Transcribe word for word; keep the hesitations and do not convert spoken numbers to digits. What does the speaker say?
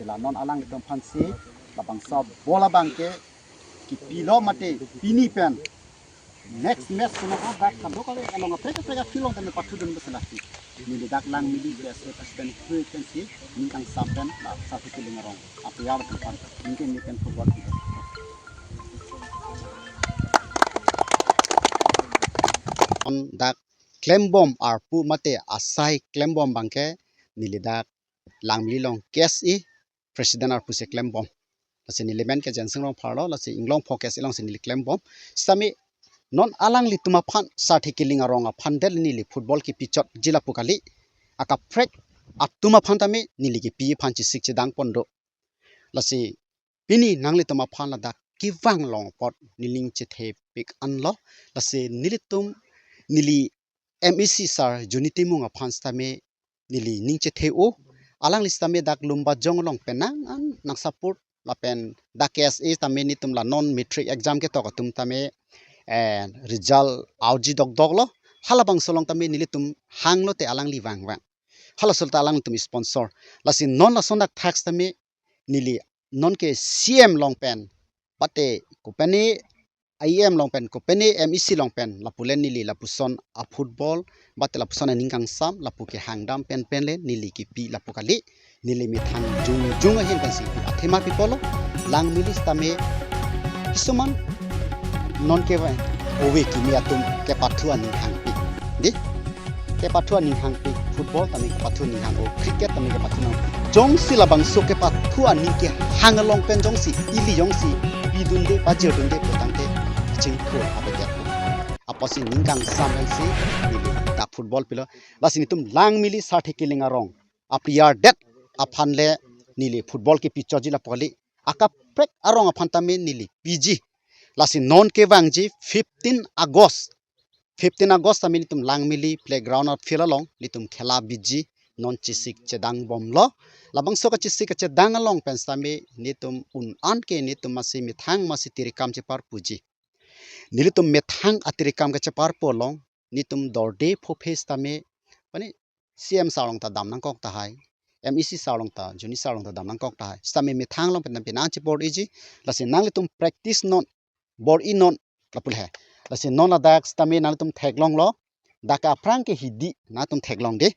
La non alanglitum aphansi labangso ball abangke kipilo mate pini pen next match suna ha dak kadokave along kaprek kaprek a-field along tame pathudun besi lasi. Neli dak Langmili P S A president hui pensi ning kangsam pen la Sarthe Killing Arong a-player atum aphan ningke ningke football pilo. On dak klembom arpu mate asai klembom abangke neli dak Langmili along K S A president arpu si klembom. Lasi neli men ke Jensing Rongphar lo, lasi inglong pho K S A alongsi neli klembom. Sitame non alanglitum aphan Sarthe Killing Arong aphan del neli football kipichotji lapu kali. Akaprek atum aphan tame neli kipi aphan chesik chedang pon do. Lasi pini nanglitum aphan ladak kevang along apot neli ning chethe pik anlo. Lasi nelitum neli M A C sir Johnny Timung aphan sitame neli ning chethe-o. Alangli sitame dak Lumbajong along penang an nang support lapen dak K S A tame netum la non matric exam ketok atum tame, eh, result outji dokdok lo. Halabangso along tame nelitum hanglote alangli vangvang. Halaso ta alangtum sponsor. Lasi non lason dak thak sitame neli non ke C M along pen mate kopine I M along pen kopine M A C along pen lapu le neli lapuson a-football mate lapuson aning kangsam lapu kehangdam pen pen le neli kipi lapu kali. Neli methang jongjong ahin pensi athema pipo lo. Langmili sitame kisuman non ke ove kimi atum kepathu aning hangpik. Di? Kepathu aning hangpik, football tame kepathu aning hang-o, cricket tame kepathu aning hang-o. Jongsi labangso kepathu aning kehang along pen jongsi ili jongsi pidunde pajirdunde putangte chingthur abedet. Apotsi ning kangsam pensi neli dak football pilo. Lasi netum Langmili Sarthe Killing Arong a-player det aphan le neli football kipichotji lapu kali. Akaprek arong aphan tame neli piji. Lasi non kevangji fifteen August. Fifteen August tame netum Langmili playground a-field along netum khela biji non chesik chedang bomlo. Labangso kachesik kachedang along pen sitame netum un-an ke netum masi methang masi tirikam cheparpuji. Nelitum methang atirikam kacheparpu along netum dorde phophe sitame mane C M sir along ta dam nangkok tahai, M A C sir along ta, Johnny sir along ta dam nangkok tahai. Sitame methang along pen penang chebor-iji, lasi nanglitum practice non, bor-i non, lapu le. Lasi non ladak sitame nanglitum theklonglo, dak aphrang ke hidi nangtum theklong de.